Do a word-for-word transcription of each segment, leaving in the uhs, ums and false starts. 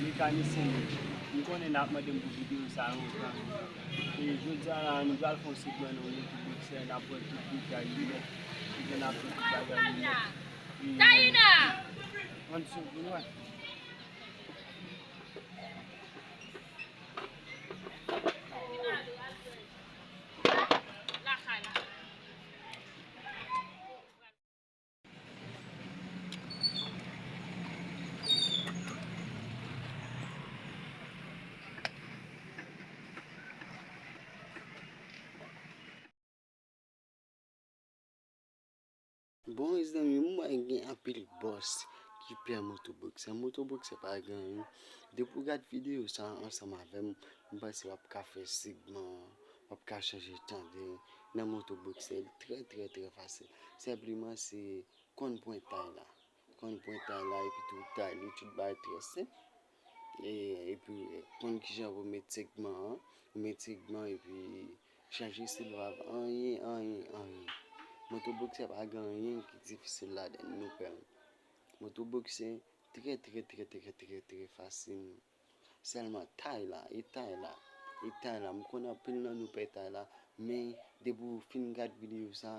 Mekanisyen, m konnen n ap mande m pou videyo sa lontan. E jodi a la, nou pral fè yon segman nan moto boksè, n ap wè tout detay li nèt. Epi n ap fè tout bagay li nèt. E ann swiv pou n wè. Bon, mezanmi, m wè gen anpil bòs ki pè motoboksè. Motoboksè pa gen anyen. Depi w gad videyo sa ansanm avè m, m panse w ap ka fè segman, w ap ka chanje tande nan motoboksè. Li trè, trè, trè fasil. Senpleman, se konn pwentay la. Konn pwentay la, epi tou tay li, tout bagay trè senp. E, epi, konn kijan pou met segman an, ou met segman, epi chanje silvav, anyen, anyen, anyen. Motoboksè pa gen anyen ki difisil ladan l, nou pè l. Motoboksè trè, trè, trè, trè, trè, trè fasil. Sèlman tay la, e tay la, e tay la. M konnen anpil nan nou pè tay la, men depi w fin gad videyo sa,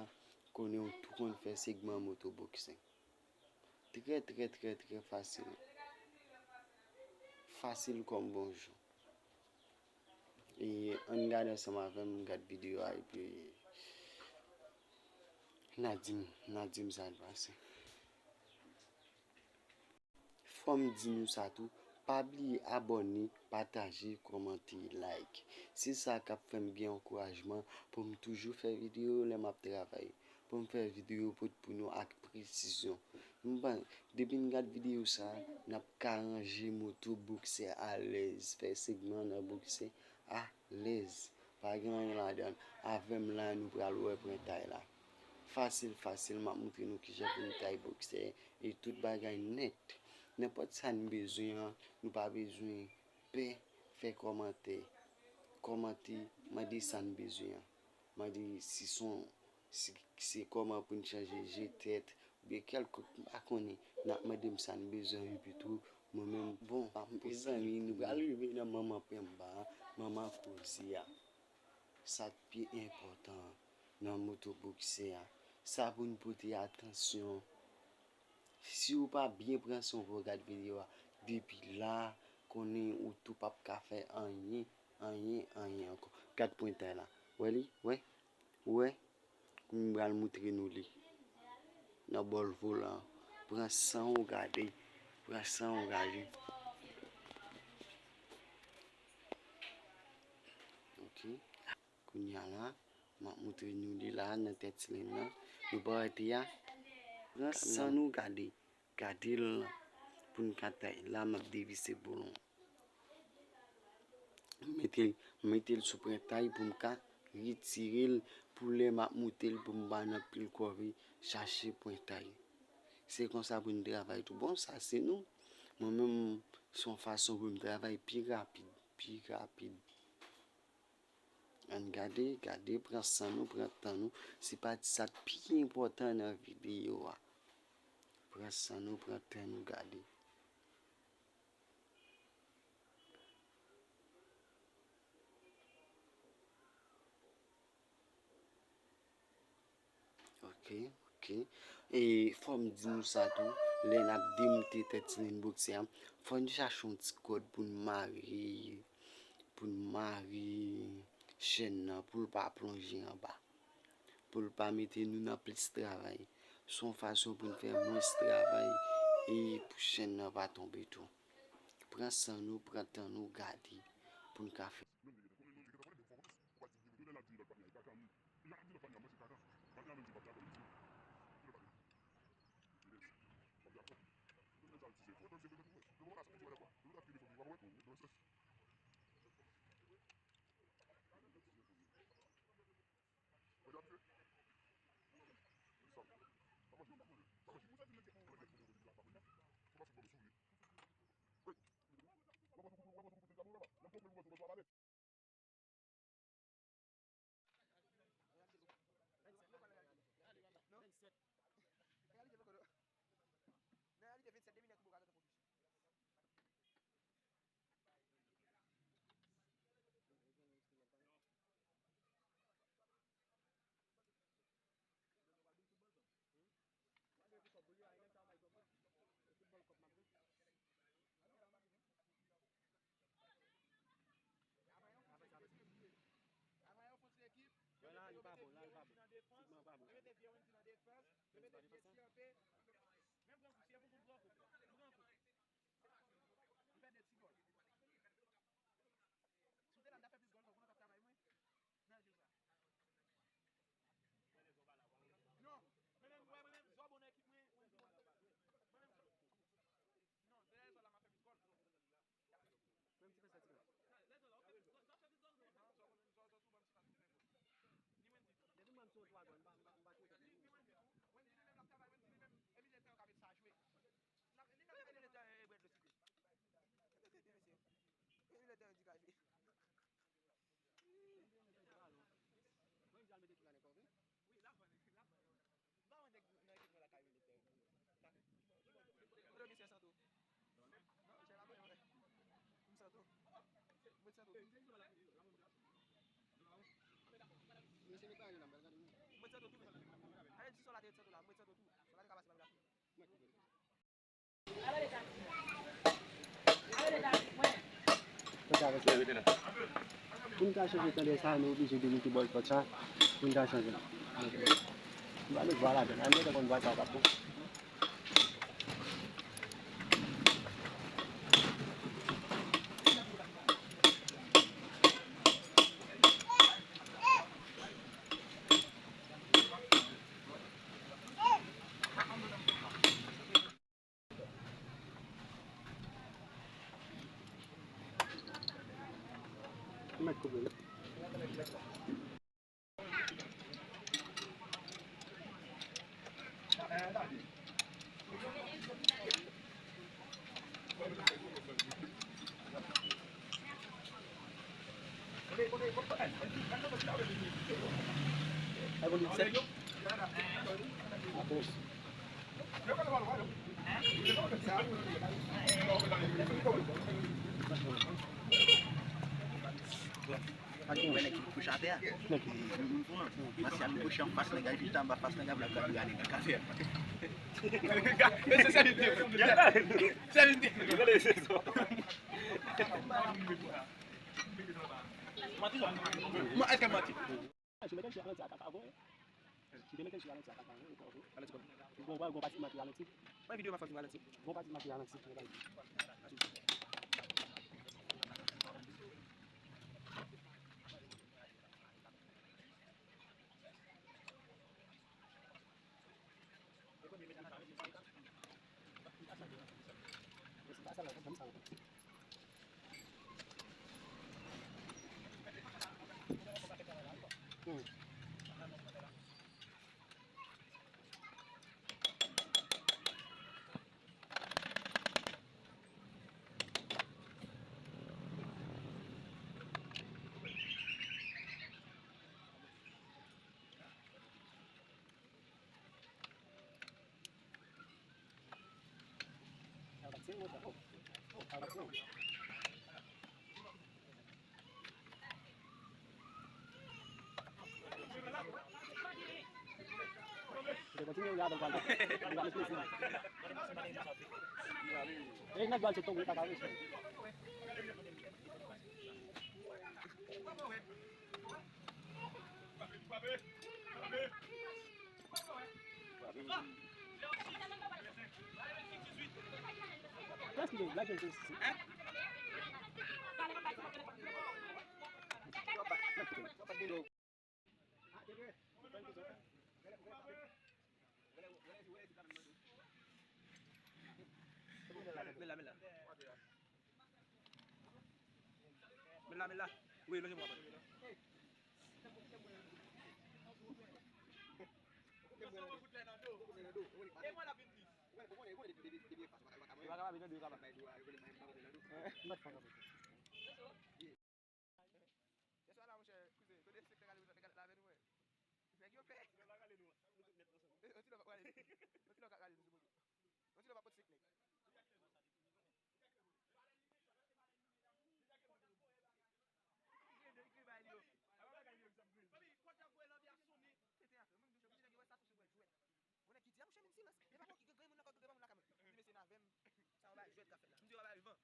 konnen w tou konn fè segman motoboksè. Trè, trè, trè, trè fasil. Fasil kòm bonjou. E ann gade ansanm avè m, gad videyo a, epi n a di m, n a di m sa k pase. Fò m di nou sa tou, pa bliye abòne, pataje, kòmante, like. Se sa k ap fè m gen ankourajman pou m toujou fè videyo lè m ap travay. Pou m fè videyo pou, pou nou ak presizyon. M pa, depi n gad videyo sa, n ap ka ranje moto boksè alèz, fè segman nan boksè alèz. Pa gen anyen ladan l. Avè m la, nou pral wè pwentay la. Fasil, fasil, m ap montre nou kijan pou n tay boksè e tout bagay nèt. Nenpòt sa n bezwen an, nou pa bezwen pè fè kòmantè. Kòmante, mande sa n bezwen an. Mande si se yon, si se kòman pou n chanje je tèt, oubyen kèlkonk, m pa konnen. N ap mande m sa n bezwen, epi tou, mwen menm, bon, mezanmi, nou pral rive nan manman penba a, manman koze a. Sa k pi enpòtan nan moto boksè a, sa pou n pote atansyon. Si w pa byen pran san w pou w gad videyo a, depi la, konnen ou tou p ap ka fè anyen, anyen, anyen ankò. Gad pwentay la. Wè li? Wè? Wè? M pral moutre nou li. Nan bòl volan an. Pran san w gade. Pran san w gade. Ok. Kounye a la, m ap moutre nou li la nan tèt silenn nan. Nou pa wè te a? Pran san nou gade. Gade l pou n ka tay. La, m ap devise boulon. M mete, m mete l sou pwentay pou m ka retire l pou lè m ap moute l pou m pa nan pil kòve chache pwentay. Se konsa pou n travay tou. Bon, sa se nou. Mwen menm, se yon fason pou m travay pi rapid, pi rapid. Ann gade, gade, pran san nou, pran tan nou. Se pati sa k pi enpòtan nan videyo a. Pran san nou, pran tan nou, gade. Ok, ok. E fò m di nou sa tou, lè n ap demoute tèt silenn boksè a, fò n chache yon ti kòd pou n mare, pou n mare chèn nan, pou l pa plonje anba. Pou l pa mete nou nan plis travay. Se yon fason pou n fè mwens travay e pou chèn nan pa tonbe tou. Pran san nou, pran tan nou, gade pou n ka fè. Pou n ka chanje tande sa, nou oblije demite bòl pòt sa. Pou n ka chanje. Nou ba nou vwa ladan. Ann mete konn vwa sa w ka pran. Ou wè nèg ki kouche atè a? Masyal kouche anfas nèg la, li chita anba fas nèg la, pou l ap gade nèg la ka fè. Sèvis de. Sèvis de. Mwen, èske manti? Gon, gon, gon pati mati ralanti. Mwen videyo pa fòk ralanti. Gon pati mati ralanti. Men la, men la. Men la, men la. Wi, lonje bra mwen. Li pa kapab, li nan de yo kapab. Yè swa la, monchè, kouzin, tande se te rale, rale, rale avè nou, wè. Nèg yo pè. Yon ti lè w ap rale nou. Yon ti lè w ap rale nou sou moto. Yon ti lè w ap pot sik nèg. Bon, nèg ki di, a, monchè, menm silans. Men pa gen granmoun nan kò, granmoun lakay mwen. Di, mesye, n avè m. Sa yo bay jwèt k ap fèt la. M di, yo pa bay van.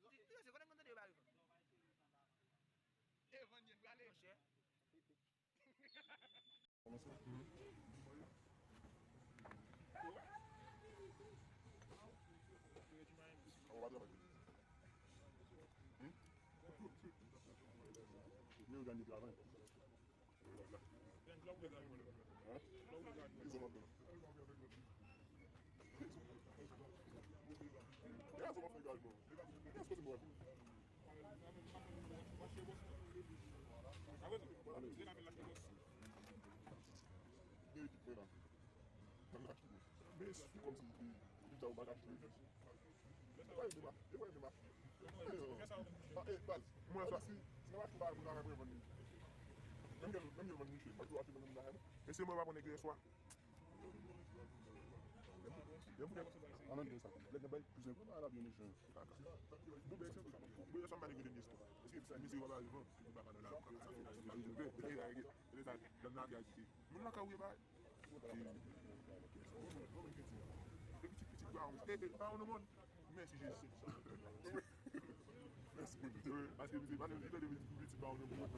M di, mesye, konnen m tande yo bay van. Evannyèl prale. Monchè. E sou kòm si li te, li ta ou pa ka achte. E pa yo depa, e pa yo depa. Ah, eh, baz, mwen sa, si, si nan mache ou pa, ou pa ka revann li. Menm gen, menm gen vann Michel, pa tou achte vann nan. E se mwen pa konnen ki swa. Depi, depi, an nan sa, lè gen bay plis enpò, ala byen mechan. Kaka. Bon, ben, se, bon, sa m pa te konnen istwa. Eske misye wè pa vivan? Li pa nan la, kaka, sa fè la, li pa rive. E sa, dan nan avi a kite. Moun lakay ou ye bay. E pitit, pitit ba ou. E, e, ba ou nan mòn. Mèsi Jezi. Mèsi Bondye. Paske misye pa nan vivan de pitit ba ou nan mòn.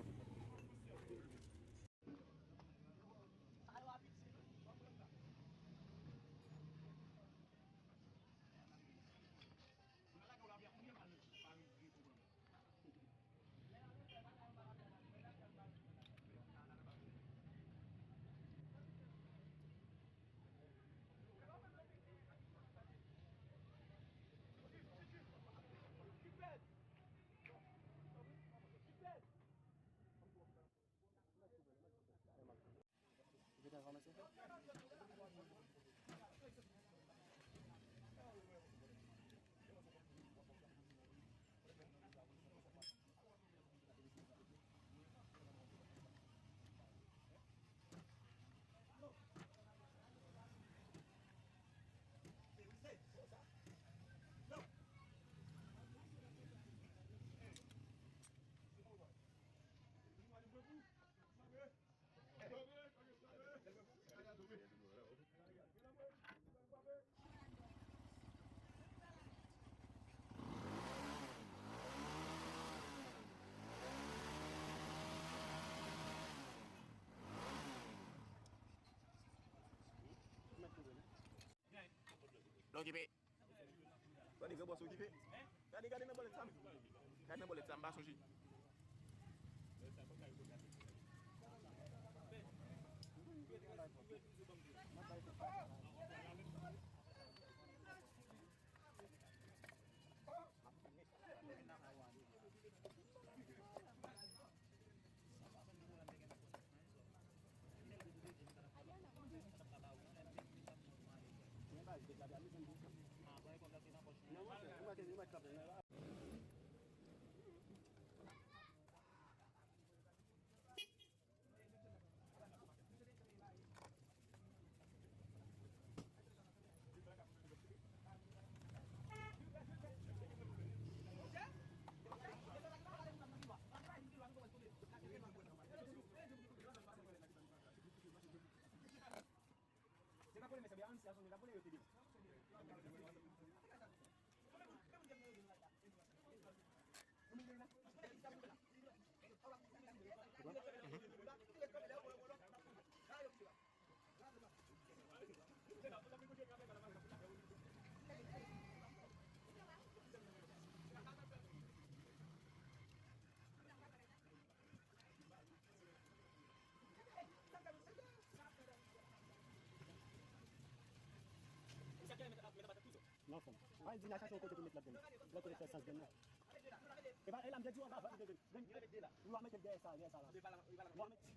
Okipe. Gade gran bòs okipe. Gade, gade nan bòlèt sa m. Gade nan bòlèt sa m, pa sonje. Se pa kole mesye, ann si asanble la, kole yo te devan. Non, fon. Pa di n a chache yon kote pou met lòt grenn. Lòt kote fè sans grenn nan. E pa, e la, m te di w anba, va, vin, vin. Ou a mete dèyè sa, dèyè sa la. Ou a mete.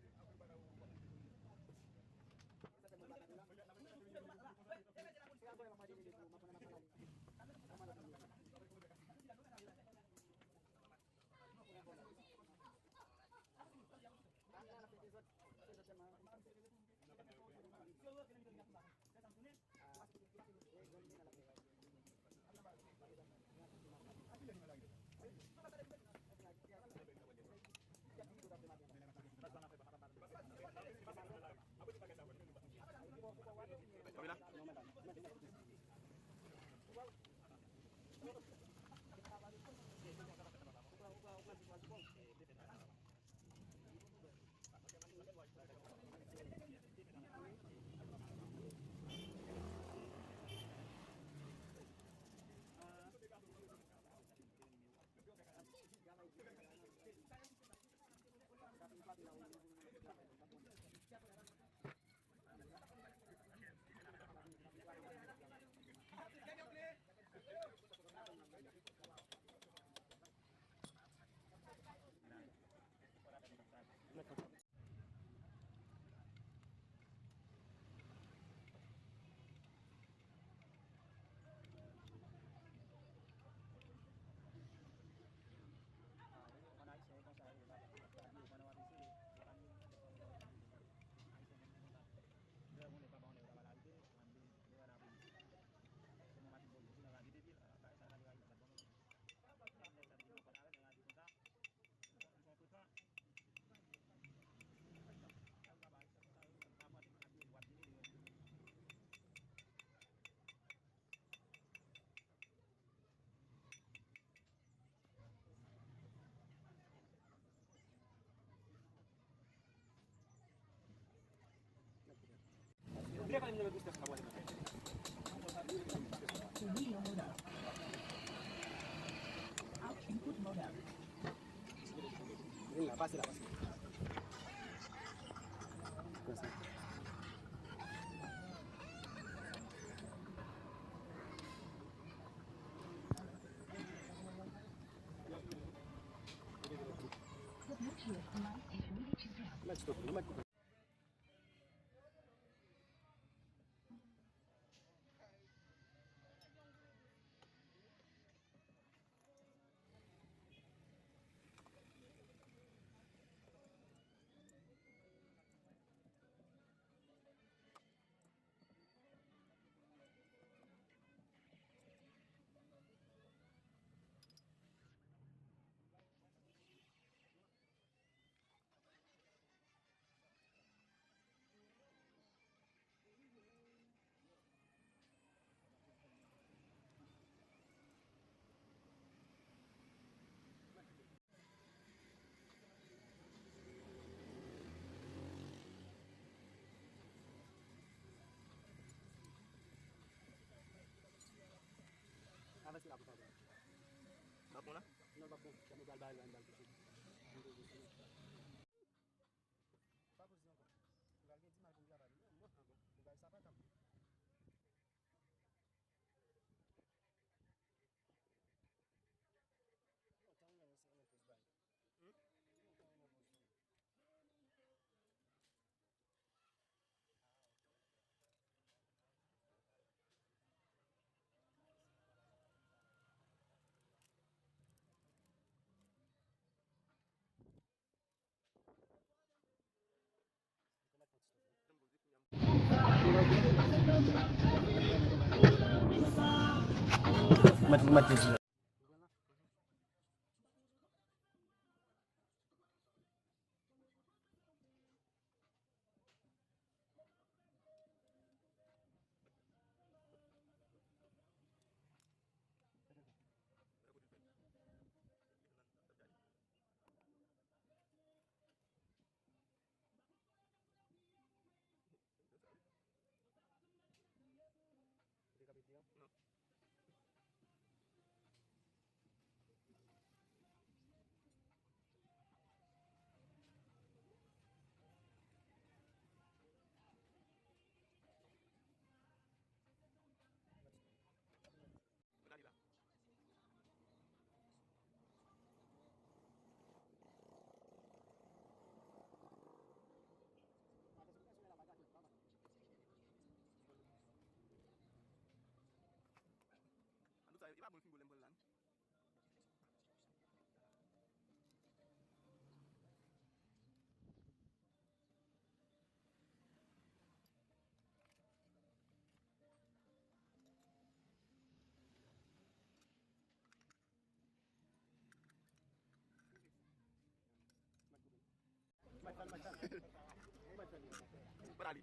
Avanse la pou sa. L ap bon la? Non, l p ap bon. Kòm yo pral bay l yon bal touche. Li pa poze ankò. Li pral gen di mal pou m travay. Mwen ankò. Li bay sa pa kap. Lontan mwen se mwen plis bay. Hmm? Lontan mwen plis bay. Mèt, mèt, mèt. An tout sa, e pa bon fingolè m pran l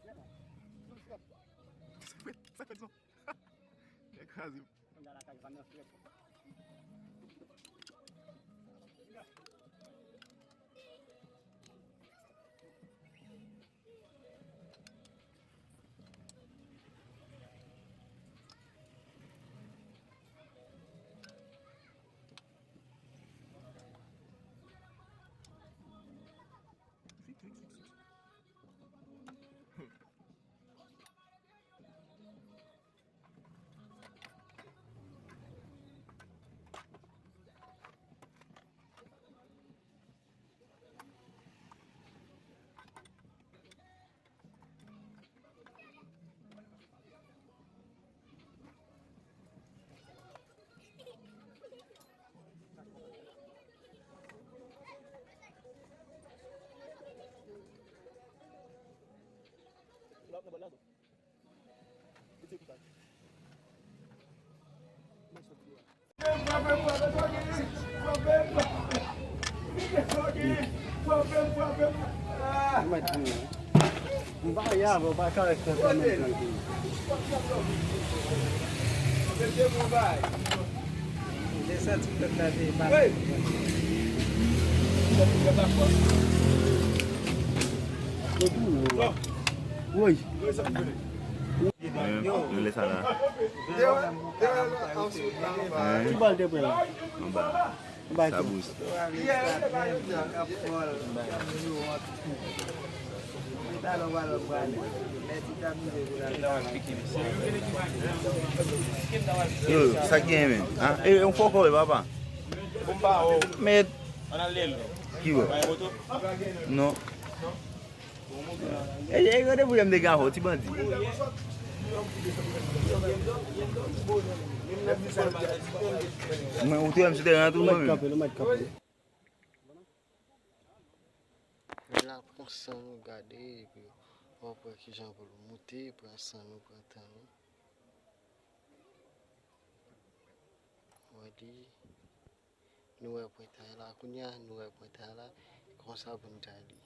la, non? Sa fè, sa fè dizon. Ekraze. M pa ye avè w, pa ka fè sa menm jan ke m. Desann ti pèp la te pase. Woy. Nou lè sa la. Ki bò l te pran la? Anba. Anba sa bous. Yo, sa k genyen menm? Ah, e, yon fò kò, papa. Met. Ki wè? Non. E, e, gade pou yo m te gen avè w, ti bandi. Mwen, ou te wè m sou teren an tou, mwen menm. Mèt kanpe, nou mèt kanpe. Men la, pran san nou gade, epi w ap wè kijan pou l moute, pran san nou, pran tan nou. Wè li. Nou wè pwentay la, kounye a, nou wè pwentay la, konsa pou n tay li.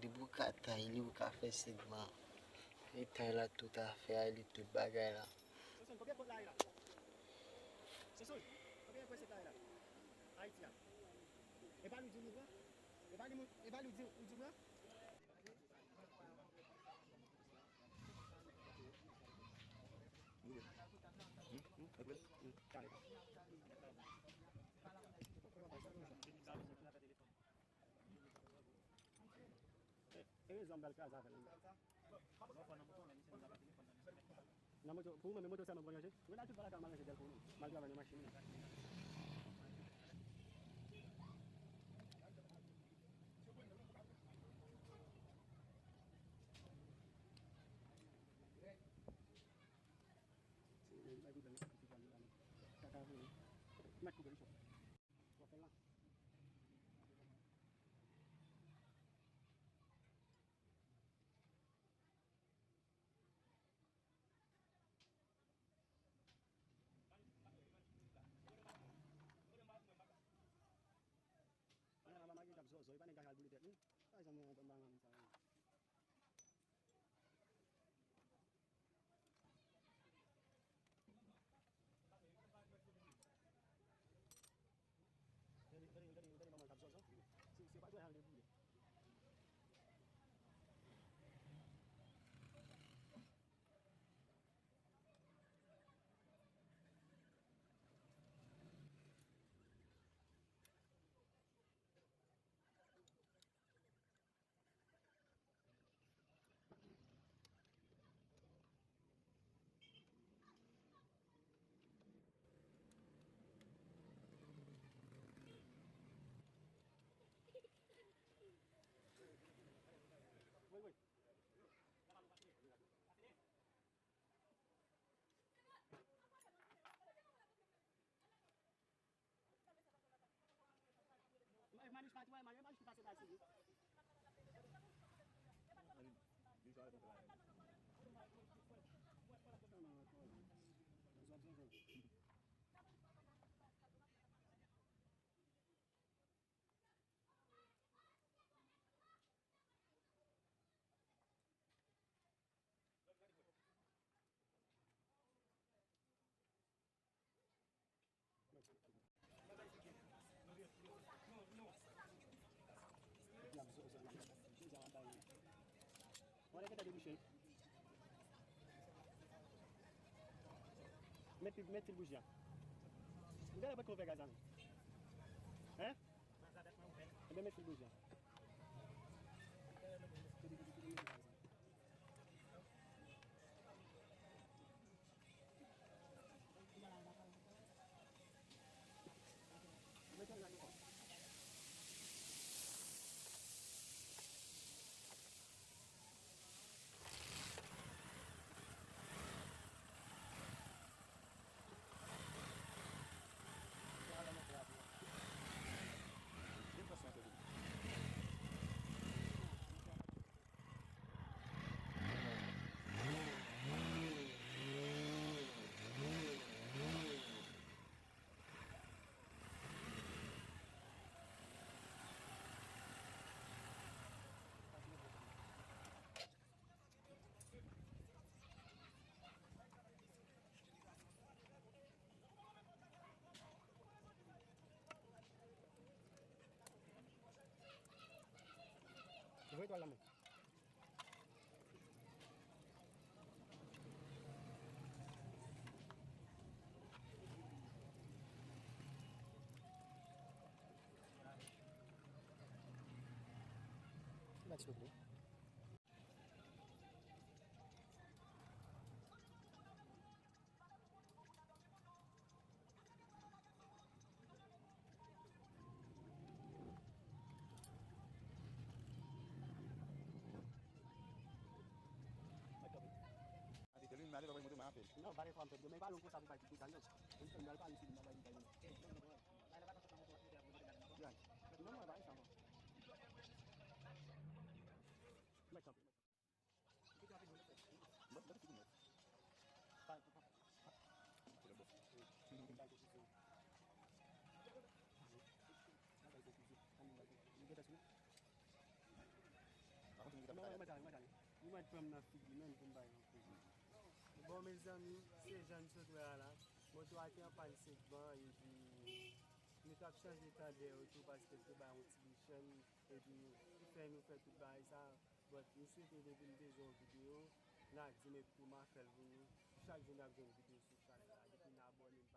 Depi w ka tay li, ou ka fè segman. E tay la tout afè a, li tout bagay la. Sesol, konbyen pot la ye la? Sesol, konbyen pwen sèt la ye la? Ayiti a. E pa li di nou pran? E pa li, e pa li di, li di pran? E rezon m pral kraze avè l. Nan moto, pou ou menm, moto sèlman pou ranje. Ou la tout pa lakay, m al ranje dèl pou ou menm. M al travay nan machin. Manich pa twè, manich pa se pase li. Mete, mete bouji a. Ou gade pa t konn fè gaz la menm. Hein? Ebyen, mete bouji a. Twal la men. Mèt silvouplè. Mete li, mete li, mete li, mete li. Non, pa gen pwoblèm, men pa long konsa pou bay tout detay, non. Mwen pral pale sou li, mwen bay detay, non. Non, non, bay sa, non. Mèt kanpe. Bon, mezanmi, se jan n sot wè a la. Moto a te an pàn sèt ban, epi nou t ap chanje tandè yo tou, paske l te bay yon ti chenn, epi ki fè nou fè tout bagay sa. But, m swete depi m te jwenn yon videyo, n a di m epi tou m a fè l pou nou. Chak jou n ap jwenn videyo sou chanèl la. Depi n abòne, n